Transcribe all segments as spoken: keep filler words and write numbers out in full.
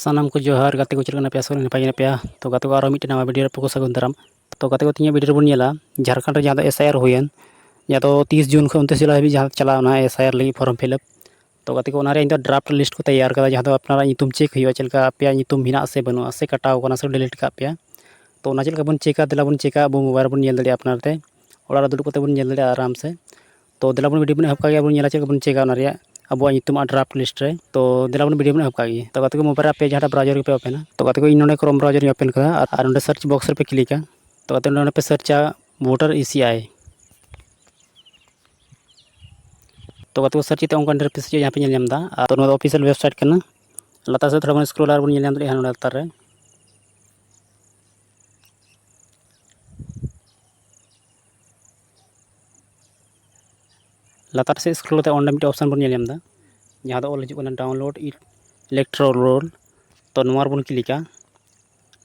ᱥᱟᱱᱟᱢ ᱠᱚ ᱡᱚᱦᱟᱨ᱾ ᱜᱟᱛᱮ ᱠᱚ, ᱪᱮᱫ ᱞᱮᱠᱟ ᱢᱮᱱᱟᱜ ᱯᱮᱭᱟ? ᱟᱥᱚᱜ ᱠᱟᱱᱟ ᱱᱟᱯᱟᱭ ᱜᱮ ᱢᱮᱱᱟᱜ ᱯᱮᱭᱟ᱾ ᱛᱚ ᱜᱟᱛᱮ ᱠᱚ, ᱟᱨᱚ ᱢᱤᱫᱴᱮᱱ ᱱᱟᱣᱟ ᱵᱷᱤᱰᱤᱭᱳ ᱨᱮ ᱟᱯᱮ ᱠᱚ ᱥᱟᱹᱜᱩᱱ ᱫᱟᱨᱟᱢ᱾ ᱛᱚ ᱜᱟᱛᱮ ᱠᱚ, ᱛᱮᱦᱮᱧᱟᱜ ᱵᱷᱤᱰᱤᱭᱳ ᱨᱮᱵᱚᱱ ᱧᱮᱞᱟ ᱡᱷᱟᱲᱠᱷᱚᱸᱰ ᱨᱮ ᱡᱟᱦᱟᱸ ᱫᱚ ᱮᱥ ᱟᱭ ᱟᱨ ᱦᱩᱭᱮᱱ, ᱡᱟᱦᱟᱸ ᱫᱚ ᱛᱤᱥ ᱡᱩᱱ ᱠᱷᱚᱱ ᱩᱱᱛᱨᱤᱥ ᱡᱩᱞᱟᱭ ᱦᱟᱹᱵᱤᱡ ᱡᱟᱦᱟᱸ ᱪᱟᱞᱟᱣᱱᱟ ᱮᱥ ᱟᱭ ᱟᱨ ᱞᱟᱹᱜᱤᱫ ᱯᱷᱚᱨᱚᱢ ᱯᱷᱤᱞᱟᱯ᱾ ᱛᱚ ᱜᱟᱛᱮ ᱠᱚ, ᱚᱱᱟ ᱨᱮᱭᱟᱜ ᱤᱧ ᱫᱚ ᱰᱨᱟᱯᱷᱴ ᱞᱤᱥᱴ ᱠᱚ ᱛᱮᱭᱟᱨ ᱠᱟᱫᱟ, ᱡᱟᱦᱟᱸ ᱫᱚ ᱟᱯᱱᱟᱨᱟᱜ ᱧᱩᱛᱩᱢ ᱪᱮᱠ ᱦᱩᱭᱩᱜᱼᱟ, ᱪᱮᱫ ᱞᱮᱠᱟ ᱟᱯᱮᱭᱟᱜ ᱧᱩᱛᱩᱢ ᱢᱮᱱᱟᱜᱼᱟ ᱥᱮ ᱵᱟᱹᱱᱩᱜᱼᱟ, ᱥᱮ ᱠᱟᱴᱟᱣ ᱠᱟᱱᱟ ᱥᱮ ᱰᱤᱞᱤᱴ ᱠᱟᱜ ᱯᱮᱭᱟ᱾ ᱛᱚ ᱚᱱᱟ ᱪᱮᱫ ᱞᱮᱠᱟ ᱵᱚᱱ ᱪᱮᱠᱟ, ᱫᱮᱞᱟ ᱵᱚᱱ ᱪᱮᱠᱟ, ᱟᱵᱚ ᱢᱳᱵᱟᱭᱤᱞ ᱨᱮᱵᱚᱱ ᱧᱮᱞ ᱫᱟᱲᱮᱭᱟᱜᱼᱟ ᱟᱯᱱᱟᱨ ᱛᱮ᱾ ᱚᱲᱟᱜ ᱨᱮ ᱫᱩᱲᱩᱵ ᱠᱟᱛᱮ ᱵᱚᱱ ᱧᱮᱞ ᱫᱟᱲᱮᱭᱟᱜᱼᱟ ᱟᱨᱟᱢ ᱥᱮ᱾ ᱛᱚ ᱫᱮᱞᱟ ᱵᱚᱱ ᱵᱷᱤᱰᱤᱭᱳ ᱵᱚᱱ ᱮᱦᱚᱵ ᱠᱟᱜ ᱜᱮ, ᱵᱚᱱ ᱧᱮᱞᱟ ᱪᱮᱫ ᱞᱮᱠᱟ ᱵᱚᱱ ᱪᱮᱠᱟ ᱚᱱᱟ ᱨᱮᱭᱟᱜ ᱟᱵᱚᱣᱟᱜ ᱧᱩᱛᱩᱢ ᱟᱨ ᱰᱨᱟᱯᱷᱴ ᱞᱤᱥᱴ ᱨᱮ᱾ ᱛᱚ ᱫᱮᱞᱟ ᱵᱚᱱ ᱵᱷᱤᱰᱤᱭᱳ ᱵᱚᱱ ᱮᱦᱚᱵ ᱠᱟᱜ ᱜᱮ᱾ ᱛᱚ ᱜᱟᱛᱮ ᱠᱚ, ᱢᱳᱵᱟᱭᱤᱞ ᱨᱮ ᱟᱯᱮ ᱡᱟᱦᱟᱸᱴᱟᱜ ᱵᱨᱟᱣᱡᱟᱨ ᱜᱮᱯᱮ ᱳᱯᱮᱱᱟ᱾ ᱛᱚ ᱜᱟᱛᱮ ᱠᱚ, ᱤᱧ ᱱᱚᱰᱮ ᱠᱨᱳᱢ ᱵᱨᱟᱣᱡᱟᱨ ᱤᱧ ᱳᱯᱮᱱ ᱠᱟᱫᱟ ᱟᱨ, ᱟᱨ ᱱᱚᱰᱮ ᱥᱟᱨᱪ ᱵᱚᱠᱥ ᱨᱮᱯᱮ ᱠᱞᱤᱠᱟ᱾ ᱛᱚ ᱜᱟᱛᱮ ᱠᱚ, ᱱᱚᱰᱮ ᱯᱮ ᱥᱟᱨᱪᱟ ᱵᱷᱳᱴᱟᱨ ᱤ ᱥᱤ ᱟᱭ᱾ ᱛᱚ ᱜᱟᱛᱮ ᱠᱚ, ᱥᱟᱨᱪ ᱠᱟᱛᱮ ᱚᱱᱠᱟ ᱤᱱᱴᱟᱨᱯᱷᱮᱥ ᱦᱤᱡᱩᱜᱼᱟ, ᱡᱟᱦᱟᱸ ᱯᱮ ᱧᱮᱞ ᱧᱟᱢ ᱮᱫᱟ᱾ ᱟᱨ ᱛᱚ ᱱᱚᱣᱟ ᱫᱚ ᱚᱯᱷᱤᱥᱤᱭᱟᱞ ᱣᱮᱵᱥᱟᱭᱤᱴ ᱠᱟᱱᱟ᱾ ᱞᱟᱛᱟᱨ ᱥᱮᱫ ᱛᱷᱚᱲᱟ ᱵᱚᱱ ᱥᱠᱨᱚᱞᱟ ᱟᱨ ᱵᱚᱱ ᱧᱮᱞ ᱧᱟᱢ ᱫᱟᱲᱮᱭᱟᱜᱼᱟ ᱱᱚᱰᱮ ᱞᱟᱛᱟᱨ ᱨᱮ᱾ ᱞᱟᱛᱟᱨ ᱥᱮᱫ ᱥᱠᱨᱚᱞ ᱠᱟᱛᱮ ᱚᱸᱰᱮ ᱢᱤᱫᱴᱮᱱ ᱚᱯᱥᱟᱱ ᱵᱚᱱ ᱧᱮᱞ ᱧᱟᱢ ᱮᱫᱟ, ᱡᱟᱦᱟᱸ ᱫᱚ ᱚᱞ ᱦᱤᱡᱩᱜ ᱠᱟᱱᱟ download electoral roll᱾ ᱛᱚ ᱱᱚᱣᱟ ᱨᱮᱵᱚᱱ ᱠᱞᱤᱠᱟ᱾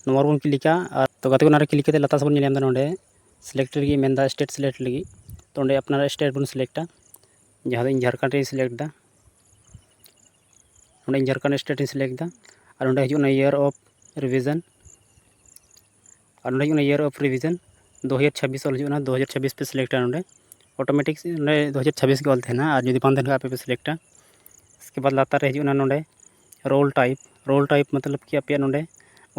ᱱᱚᱣᱟ ᱨᱮᱵᱚᱱ ᱠᱞᱤᱠᱟ᱾ ᱟᱨ ᱛᱚ ᱜᱟᱛᱮ ᱠᱚ, ᱚᱱᱟ ᱨᱮ ᱠᱞᱤᱠ ᱠᱟᱛᱮ ᱞᱟᱛᱟᱨ ᱥᱮᱫ ᱵᱚᱱ ᱧᱮᱞ ᱧᱟᱢ ᱮᱫᱟ, ᱱᱚᱰᱮ ᱥᱤᱞᱮᱠᱴ ᱞᱟᱹᱜᱤᱫ ᱢᱮᱱᱫᱟ, ᱥᱴᱮᱴ ᱥᱤᱞᱮᱠᱴ ᱞᱟᱹᱜᱤᱫ᱾ ᱛᱚ ᱚᱸᱰᱮ ᱟᱯᱱᱟᱨᱟᱜ ᱥᱴᱮᱴ ᱵᱚᱱ ᱥᱤᱞᱮᱠᱴᱟ, ᱡᱟᱦᱟᱸ ᱫᱚ ᱤᱧ ᱡᱷᱟᱲᱠᱷᱚᱸᱰ ᱨᱤᱧ ᱥᱤᱞᱮᱠᱴ ᱮᱫᱟ᱾ ᱱᱚᱰᱮ ᱤᱧ ᱡᱷᱟᱲᱠᱷᱚᱸᱰ ᱥᱴᱮᱴ ᱤᱧ ᱥᱤᱞᱮᱠᱴ ᱮᱫᱟ᱾ ᱟᱨ ᱱᱚᱰᱮ ᱦᱤᱡᱩᱜ ᱠᱟᱱᱟ year of revision᱾ ᱟᱨ ᱱᱚᱰᱮ ᱦᱤᱡᱩᱜ ᱠᱟᱱᱟ year of revision, ᱫᱩ ᱦᱟᱡᱟᱨ ᱪᱷᱟᱵᱵᱤᱥ ᱚᱞ ᱦᱤᱡᱩᱜ ᱠᱟᱱᱟ, ᱫᱩ ᱦᱟᱡᱟᱨ ᱪᱷᱟᱵᱵᱤᱥ ᱯᱮ ᱥᱤᱞᱮᱠᱴᱟ ᱱᱚᱰᱮ᱾ ᱚᱴᱳᱢᱮᱴᱤᱠ ᱱᱚᱰᱮ ᱫᱩ ᱦᱟᱡᱟᱨ ᱪᱷᱟᱵᱵᱤᱥ ᱜᱮ ᱚᱞ ᱛᱟᱦᱮᱱᱟ, ᱟᱨ ᱡᱩᱫᱤ ᱵᱟᱝ ᱛᱟᱦᱮᱱ ᱠᱷᱟᱱ ᱟᱯᱮ ᱯᱮ ᱥᱤᱞᱮᱠᱴᱟ᱾ ᱤᱥᱠᱮ ᱵᱟᱫᱽ ᱞᱟᱛᱟᱨ ᱨᱮ ᱦᱤᱡᱩᱜ ᱠᱟᱱᱟ ᱱᱚᱰᱮ ᱨᱳᱞ ᱴᱟᱭᱤᱯ᱾ ᱨᱳᱞ ᱴᱟᱭᱤᱯ ᱢᱚᱛᱞᱚᱵ ᱠᱤ ᱟᱯᱮᱭᱟᱜ ᱱᱚᱰᱮ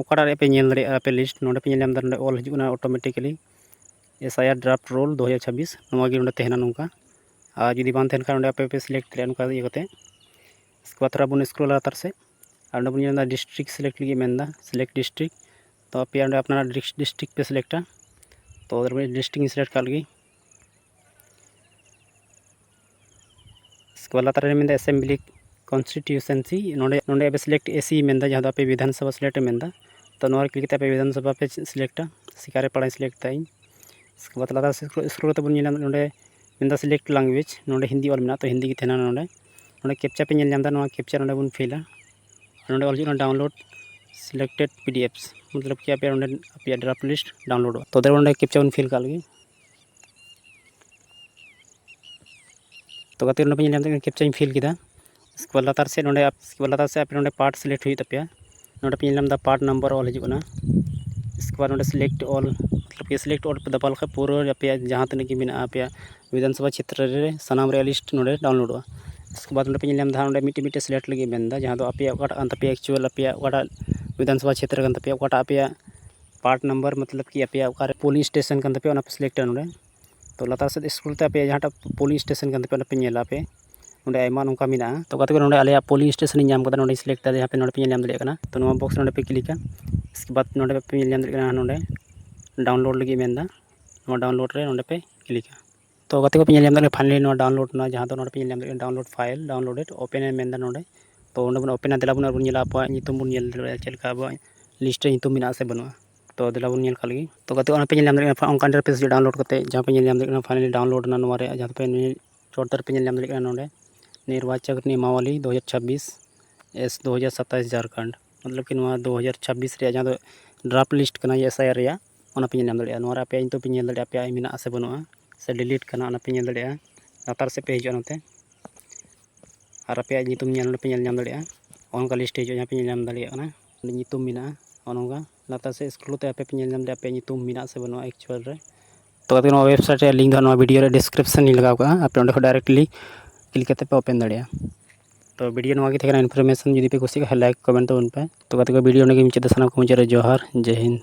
ᱚᱠᱟᱴᱟᱜ ᱨᱮ ᱯᱮ ᱧᱮᱞ ᱫᱟᱲᱮᱭᱟᱜᱼᱟ ᱟᱯᱮ ᱞᱤᱥᱴ, ᱱᱚᱰᱮ ᱯᱮ ᱧᱮᱞ ᱧᱟᱢ ᱮᱫᱟ, ᱱᱚᱰᱮ ᱚᱞ ᱦᱤᱡᱩᱜ ᱠᱟᱱᱟ automatically S I R draft roll ᱫᱩ ᱦᱟᱡᱟᱨ ᱪᱷᱟᱵᱵᱤᱥ, ᱱᱚᱣᱟ ᱜᱮ ᱱᱚᱰᱮ ᱛᱟᱦᱮᱱᱟ ᱱᱚᱝᱠᱟ᱾ ᱟᱨ ᱡᱩᱫᱤ ᱵᱟᱝ ᱛᱟᱦᱮᱱ ᱠᱷᱟᱱ, ᱚᱸᱰᱮ ᱟᱯᱮ ᱯᱮ ᱥᱤᱞᱮᱠᱴ ᱫᱟᱲᱮᱭᱟᱜᱼᱟ ᱱᱚᱝᱠᱟ ᱤᱭᱟᱹ ᱠᱟᱛᱮ᱾ ᱤᱥᱠᱮ ᱵᱟᱫᱽ ᱛᱷᱚᱲᱟ ᱵᱚᱱ ᱥᱠᱨᱚᱞᱟ ᱞᱟᱛᱟᱨ ᱥᱮᱫ, ᱟᱨ ᱚᱸᱰᱮ ᱵᱚᱱ ᱧᱮᱞ ᱮᱫᱟ ᱰᱤᱥᱴᱨᱤᱠᱴ ᱥᱤᱞᱮᱠᱴ ᱞᱟᱹᱜᱤᱫ ᱢᱮᱱᱫᱟ, ᱥᱤᱞᱮᱠᱴ ᱰᱤᱥᱴᱨᱤᱠᱴ᱾ ᱛᱚ ᱟᱯᱮᱭᱟᱜ ᱚᱸᱰᱮ ᱟᱯᱱᱟᱨᱟᱜ ᱰᱤᱥᱴᱨᱤᱠᱴ ᱯᱮ ᱥᱤᱞᱮᱠᱴᱟ᱾ ᱛᱚ ᱰᱤᱥᱴᱨᱤᱠᱴ ᱤᱧ ᱥᱤᱞᱮᱠᱴ ᱠᱟᱜ ᱞᱟᱹᱜᱤᱫ᱾ ᱤᱥᱠᱮ ᱵᱟᱫᱽ ᱞᱟᱛᱟᱨ ᱨᱮ ᱢᱮᱱᱫᱟ assembly constituency, ᱱᱚᱰᱮ, ᱱᱚᱰᱮ ᱟᱯᱮ ᱥᱤᱞᱮᱠᱴ ᱮᱥᱤ ᱢᱮᱱᱫᱟ, ᱡᱟᱦᱟᱸ ᱫᱚ ᱟᱯᱮ ᱵᱤᱫᱷᱟᱱ ᱥᱚᱵᱷᱟ ᱥᱤᱞᱮᱠᱴ ᱮ ᱢᱮᱱᱫᱟ᱾ ᱛᱚ ᱱᱚᱣᱟ ᱨᱮ ᱠᱞᱤᱠ ᱠᱟᱛᱮ ᱟᱯᱮ ᱵᱤᱫᱷᱟᱱ ᱥᱚᱵᱷᱟ ᱯᱮ ᱥᱤᱞᱮᱠᱴᱟ᱾ ᱥᱤᱠᱟᱨᱮ ᱯᱟᱲᱟᱧ ᱥᱤᱞᱮᱠᱴ ᱫᱟ ᱤᱧ᱾ ᱤᱥᱠᱮ ᱵᱟᱫᱽ ᱞᱟᱛᱟᱨ ᱥᱮᱫ ᱥᱠᱨᱚᱞ ᱠᱟᱛᱮ ᱵᱚᱱ ᱧᱮᱞᱟ, ᱱᱚᱰᱮ ᱢᱮᱱᱫᱟ select language, ᱱᱚᱰᱮ ᱦᱤᱱᱫᱤ ᱚᱞ ᱢᱮᱱᱟᱜᱼᱟ, ᱛᱚ ᱦᱤᱱᱫᱤ ᱜᱮ ᱛᱟᱦᱮᱱᱟ ᱱᱚᱰᱮ᱾ ᱱᱚᱰᱮ ᱠᱮᱯᱪᱟ ᱯᱮ ᱧᱮᱞ ᱧᱟᱢ ᱮᱫᱟ, ᱱᱚᱣᱟ ᱠᱮᱯᱪᱟ ᱱᱚᱰᱮ ᱵᱚᱱ ᱯᱷᱤᱞᱟ᱾ ᱟᱨ ᱱᱚᱰᱮ ᱚᱞ ᱦᱤᱡᱩᱜ ᱠᱟᱱᱟ download selected P D Fs, ᱢᱚᱛᱞᱚᱵ ᱠᱤ ᱟᱯᱮᱭᱟᱜ ᱱᱚᱰᱮ ᱟᱯᱮᱭᱟᱜ ᱰᱨᱟᱯᱷᱴ ᱞᱤᱥᱴ ᱰᱟᱣᱩᱱᱞᱳᱰᱚᱜᱼᱟ᱾ ᱛᱚ ᱫᱮ ᱱᱚᱰᱮ ᱠᱮᱯᱪᱟ ᱵᱚᱱ ᱯᱷᱤᱞ ᱠᱟᱜ ᱞᱮᱜᱮ᱾ ᱛᱚ ᱜᱟᱛᱮ, ᱱᱚᱰᱮ ᱯᱮ ᱧᱮᱞ ᱧᱟᱢ ᱫᱟᱲᱮᱭᱟᱜ ᱠᱟᱱᱟ, ᱠᱮᱯᱪᱟᱧ ᱯᱷᱤᱞ ᱠᱮᱫᱟ᱾ ᱤᱥᱠᱮ ᱵᱟᱫᱽ ᱞᱟᱛᱟᱨ ᱥᱮᱫ ᱱᱚᱰᱮ ᱟᱯ-, ᱤᱥᱠᱮ ᱵᱟᱫᱽ ᱞᱟᱛᱟᱨ ᱥᱮᱫ ᱟᱯᱮ ᱱᱚᱰᱮ ᱯᱟᱨᱴ ᱥᱤᱞᱮᱠᱴ ᱦᱩᱭᱩᱜ ᱛᱟᱯᱮᱭᱟ᱾ ᱱᱚᱰᱮ ᱯᱮ ᱧᱮᱞ ᱧᱟᱢ ᱮᱫᱟ ᱯᱟᱨᱴ ᱱᱟᱢᱵᱟᱨ ᱚᱞ ᱦᱤᱡᱩᱜ ᱠᱟᱱᱟ᱾ ᱤᱥᱠᱮ ᱵᱟᱫ ᱱᱚᱰᱮ ᱥᱤᱞᱮᱠᱴ ᱚᱞ, ᱢᱚᱛᱞᱚᱵ ᱠᱤ ᱥᱤᱞᱮᱠᱴ ᱚᱞ ᱯᱮ ᱫᱟᱵᱟᱣ ᱞᱮᱠᱷᱟᱱ ᱯᱩᱨᱟᱹ ᱟᱯᱮᱭᱟᱜ ᱡᱟᱦᱟᱸ ᱛᱤᱱᱟᱹᱜ ᱜᱮ ᱢᱮᱱᱟᱜᱼᱟ ᱟᱯᱮᱭᱟᱜ ᱵᱤᱫᱷᱟᱱ ᱥᱚᱵᱷᱟ ᱪᱷᱮᱛᱨᱚ ᱨᱮ ᱥᱟᱱᱟᱢ ᱨᱮᱭᱟᱜ ᱞᱤᱥᱴ ᱱᱚᱰᱮ ᱰᱟᱣᱩᱱᱞᱳᱰᱚᱜᱼᱟ᱾ ᱤᱥᱠᱮ ᱵᱟᱫ ᱱᱚᱰᱮ ᱯᱮ ᱧᱮᱞ ᱧᱟᱢ ᱮᱫᱟ ᱱᱚᱰᱮ ᱢᱤᱫᱴᱮᱱ ᱢᱤᱫᱴᱮᱱ ᱥᱤᱞᱮᱠᱴ ᱞᱟᱹᱜᱤᱫ ᱢᱮᱱᱫᱟ, ᱡᱟᱦᱟᱸ ᱫᱚ ᱟᱯᱮᱭᱟᱜ ᱚᱠᱟᱴᱟᱜ ᱠᱟᱱ ᱛᱟᱯᱮᱭᱟ, ᱮᱠᱪᱩᱭᱮᱞ ᱟᱯᱮᱭᱟᱜ ᱚᱠᱟᱴᱟᱜ ᱵᱤᱫᱷᱟᱱ ᱥᱚᱵᱷᱟ ᱪᱷᱮᱛᱨᱚ ᱠᱟᱱ ᱛᱟᱯᱮᱭᱟ, ᱚᱠᱟᱴᱟᱜ ᱟᱯᱮᱭᱟᱜ ᱯᱟᱨᱴ ᱱᱟᱢᱵᱟᱨ, ᱢᱚᱛᱞᱚᱵ ᱠᱤ ᱟᱯᱮᱭᱟᱜ ᱚᱠᱟᱨᱮ ᱯᱳᱞᱤᱝ ᱥᱴᱮᱥᱚᱱ ᱠᱟᱱ ᱛᱟᱯᱮᱭᱟ, ᱚᱱᱟ ᱯᱮ ᱥᱤᱞᱮᱠᱴᱟ ᱱᱚᱰᱮ᱾ ᱛᱚ ᱞᱟᱛᱟᱨ ᱥᱮᱫ ᱥᱠᱨᱚᱞ ᱛᱮ ᱟᱯᱮᱭᱟᱜ ᱡᱟᱦᱟᱸᱴᱟᱜ ᱯᱳᱞᱤᱝ ᱥᱴᱮᱥᱚᱱ ᱠᱟᱱ ᱛᱟᱯᱮᱭᱟ ᱚᱱᱟ ᱯᱮ ᱧᱮᱞᱟ ᱯᱮ᱾ ᱱᱚᱰᱮ ᱟᱭᱢᱟ ᱱᱚᱝᱠᱟ ᱢᱮᱱᱟᱜᱼᱟ᱾ ᱛᱚ ᱜᱟᱛᱮ ᱠᱚ ᱱᱚᱰᱮ ᱟᱞᱮᱭᱟᱜ ᱯᱳᱞᱤᱝ ᱥᱴᱮᱥᱚᱱ ᱤᱧ ᱧᱟᱢ ᱠᱟᱫᱟ, ᱱᱚᱰᱮᱧ ᱥᱤᱞᱮᱠᱴ ᱫᱟ, ᱡᱟᱦᱟᱸ ᱯᱮ ᱱᱚᱰᱮ ᱯᱮ ᱧᱮᱞ ᱧᱟᱢ ᱫᱟᱲᱮᱭᱟᱜ ᱠᱟᱱᱟ᱾ ᱛᱚ ᱱᱚᱣᱟ ᱵᱚᱠᱥ ᱱᱚᱰᱮ ᱯᱮ ᱠᱞᱤᱠᱟ᱾ ᱤᱥᱠᱮ ᱵᱟᱫ ᱱᱚᱰᱮ ᱯᱮ ᱧᱮᱞ ᱧᱟᱢ ᱫᱟᱲᱮᱭᱟᱜ ᱠᱟᱱᱟ ᱱᱚᱰᱮ ᱰᱟᱣᱩᱱᱞᱳᱰ ᱞᱟᱹᱜᱤᱫ ᱢᱮᱱᱫᱟ, ᱱᱚᱣᱟ ᱰᱟᱣᱩᱱᱞᱳᱰ ᱨᱮ ᱱᱚᱰᱮ ᱯᱮ ᱠᱞᱤᱠᱟ᱾ ᱛᱚ ᱜᱟᱛᱮ ᱠᱚ ᱯᱮ ᱧᱮᱞ ᱧᱟᱢ ᱫᱟᱲᱮᱭᱟᱜ ᱠᱟᱱᱟ ᱯᱷᱟᱭᱱᱟᱞᱤ ᱱᱚᱣᱟ ᱰᱟᱣᱩᱱᱞᱳᱰ ᱱᱟ, ᱡᱟᱦᱟᱸ ᱫᱚ ᱱᱚᱰᱮ ᱯᱮ ᱧᱮᱞ ᱧᱟᱢ ᱫᱟᱲᱮᱭᱟᱜ ᱠᱟᱱᱟ ᱰᱟᱣᱩᱱᱞᱳᱰ ᱯᱷᱟᱭᱤᱞ ᱰᱟᱣᱩᱱᱞᱳᱰᱮᱰ ᱳᱯᱮᱱ ᱮ ᱢᱮᱱᱫᱟ ᱱᱚᱰᱮ᱾ ᱛᱚ ᱚᱸᱰᱮ ᱵᱚᱱ ᱳᱯᱮᱱᱟ, ᱫᱮᱞᱟ ᱵᱚᱱ ᱟᱨ ᱵᱚᱱ ᱧᱮᱞᱟ ᱟᱵᱚᱣᱟᱜ ᱧᱩᱛᱩᱢ ᱵᱚᱱ ᱧᱮᱞ ᱫᱟᱲᱮᱭᱟᱜᱼᱟ ᱪᱮᱫ ᱞᱮᱠᱟ ᱟᱵᱚᱣᱟᱜ ᱞᱤᱥᱴ ᱨᱮ ᱧᱩᱛᱩᱢ ᱢᱮᱱᱟᱜᱼᱟ ᱥᱮ ᱵᱟᱹᱱᱩᱜᱼᱟ᱾ ᱛᱚ ᱫᱮᱞᱟ ᱵᱚᱱ ᱧᱮᱞ ᱠᱟᱜ ᱞᱮᱜᱮ᱾ ᱛᱚ ᱜᱟᱛᱮ ᱚᱱᱟ ᱯᱮ ᱧᱮᱞ ᱧᱟᱢ ᱫᱟᱲᱮᱭᱟᱜ ᱠᱟᱱᱟ ᱚᱱᱠᱟ ᱤᱱᱴᱟᱨᱯᱷᱮᱥ ᱦᱤᱡᱩᱜᱼᱟ ᱰᱟᱣᱩᱱᱞᱳᱰ ᱠᱟᱛᱮ, ᱡᱟᱦᱟᱸ ᱯᱮ ᱧᱮᱞ ᱧᱟᱢ ᱫᱟᱲᱮᱭᱟᱜ ᱠᱟᱱᱟ ᱯᱷᱟᱭᱱᱟᱞᱤ ᱰᱟᱣᱩᱱᱞᱳᱰ ᱮᱱᱟ ᱱᱚᱣᱟ ᱨᱮᱭᱟᱜ, ᱡᱟᱦᱟᱸ ᱯᱮ ᱪᱚᱴ ᱫᱷᱟᱨᱮ ᱯᱮ ᱧᱮᱞ ᱧᱟᱢ ᱫᱟᱲᱮᱭᱟᱜ ᱠᱟᱱᱟ ᱱᱚᱰᱮ ᱱᱤᱨᱵᱟᱪᱚᱠ ᱱᱤᱭᱟᱢᱟᱵᱚᱞᱤ ᱫᱩ ᱦᱟᱡᱟᱨ ᱪᱷᱟᱵᱵᱤᱥ ᱮᱥ ᱫᱩ ᱦᱟᱡᱟᱨ ᱥᱟᱛᱟᱭᱤᱥ ᱡᱷᱟᱲᱠᱷᱚᱸᱰ, ᱢᱚᱛᱞᱚᱵ ᱠᱤ ᱱᱚᱣᱟ ᱫᱩ ᱦᱟᱡᱟᱨ ᱪᱷᱟᱵᱵᱤᱥ ᱨᱮᱭᱟᱜ ᱡᱟᱦᱟᱸ ᱫᱚ ᱰᱨᱟᱯᱷᱴ ᱞᱤᱥᱴ ᱠᱟᱱᱟ ᱮᱥ ᱟᱭ ᱟᱨ ᱨᱮᱭᱟᱜ, ᱚᱱᱟ ᱯᱮ ᱧᱮᱞ ᱧᱟᱢ ᱫᱟᱲᱮᱭᱟᱜᱼᱟ᱾ ᱱᱚᱣᱟ ᱨᱮ ᱟᱯᱮᱭᱟᱜ ᱧᱩᱛᱩᱢ ᱯᱮ ᱧᱮᱞ ᱫᱟᱲᱮᱭᱟᱜᱼᱟ ᱟᱯᱮᱭᱟᱜ ᱢᱮᱱᱟᱜᱼᱟ ᱥᱮ ᱵᱟᱹᱱᱩᱜᱼᱟ, ᱥᱮ ᱰᱤᱞᱤᱴ ᱠᱟᱱᱟ, ᱚᱱᱟ ᱯᱮ ᱧᱮᱞ ᱫᱟᱲᱮᱭᱟᱜᱼᱟ᱾ ᱞᱟᱛᱟᱨ ᱥᱮᱫ ᱯᱮ ᱦᱤᱡᱩᱜᱼᱟ ᱱᱚᱛᱮ, ᱟᱨ ᱟᱯᱮᱭᱟᱜ ᱧᱩᱛᱩᱢ ᱧᱮᱞ ᱱᱚᱰᱮ ᱯᱮ ᱧᱮᱞ ᱧᱟᱢ ᱫᱟᱲᱮᱭᱟᱜᱼᱟ᱾ ᱚᱱᱠᱟ ᱞᱤᱥᱴ ᱦᱤᱡᱩᱜᱼᱟ, ᱡᱟᱦᱟᱸ ᱯᱮ ᱧᱮᱞ ᱧᱟᱢ ᱫᱟᱲᱮᱭᱟᱜ ᱠᱟᱱᱟ ᱚᱸᱰᱮ ᱧᱩᱛᱩᱢ ᱢᱮᱱᱟᱜᱼᱟ᱾ ᱚᱱᱮ ᱚᱱᱠᱟ ᱞᱟᱛᱟᱨ ᱥᱮᱫ ᱥᱠᱨᱚᱞ ᱛᱮ ᱟᱯᱮ ᱯᱮ ᱧᱮᱞ ᱧᱟᱢ ᱫᱟᱲᱮᱭᱟᱜᱼᱟ ᱟᱯᱮᱭᱟᱜ ᱧᱩᱛᱩᱢ ᱢᱮᱱᱟᱜᱼᱟ ᱥᱮ ᱵᱟᱹᱱᱩᱜᱼᱟ ᱮᱠᱪᱩᱭᱮᱞ ᱨᱮ᱾ ᱛᱚ ᱜᱟᱛᱮ ᱱᱚᱣᱟ ᱣᱮᱵᱥᱟᱭᱤᱴ ᱨᱮᱭᱟᱜ ᱞᱤᱝᱠ ᱫᱚ ᱱᱚᱣᱟ ᱵᱷᱤᱰᱤᱭᱳ ᱨᱮ ᱰᱤᱥᱠᱨᱤᱯᱥᱚᱱ ᱨᱤᱧ ᱞᱟᱜᱟᱣ ᱠᱟᱜᱼᱟ, ᱟᱯᱮ ᱚᱸᱰᱮ ᱠᱷᱚᱱ ᱰᱟᱭᱨᱮᱠᱴᱞᱤ ᱠᱞᱤᱠ ᱠᱟᱛᱮ ᱯᱮ ᱳᱯᱮᱱ ᱫᱟᱲᱮᱭᱟᱜᱼᱟ᱾ ᱛᱚ ᱵᱷᱤᱰᱤᱭᱳ ᱱᱚᱣᱟ ᱜᱮ ᱛᱟᱦᱮᱸ ᱠᱟᱱᱟ, ᱤᱱᱯᱷᱚᱨᱢᱮᱥᱚᱱ ᱡᱩᱫᱤ ᱯᱮ ᱠᱩᱥᱤᱭᱟᱜ ᱠᱷᱟᱱ ᱞᱟᱭᱤᱠ ᱠᱚᱢᱮᱱᱴ ᱛᱟᱵᱚᱱ ᱯᱮ᱾ ᱛᱚ ᱜᱟᱛᱮ ᱠᱚ ᱵᱷᱤᱰᱤᱭᱳ ᱚᱸᱰᱮ ᱜᱮ ᱢᱩᱪᱟᱹᱫ ᱫᱟ, ᱥᱟᱱᱟᱢ ᱠᱚ ᱢᱩᱪᱟᱹᱫ ᱨᱮ ᱡᱚᱦᱟᱨ, ᱡᱟᱭ ᱦᱤᱱᱫ᱾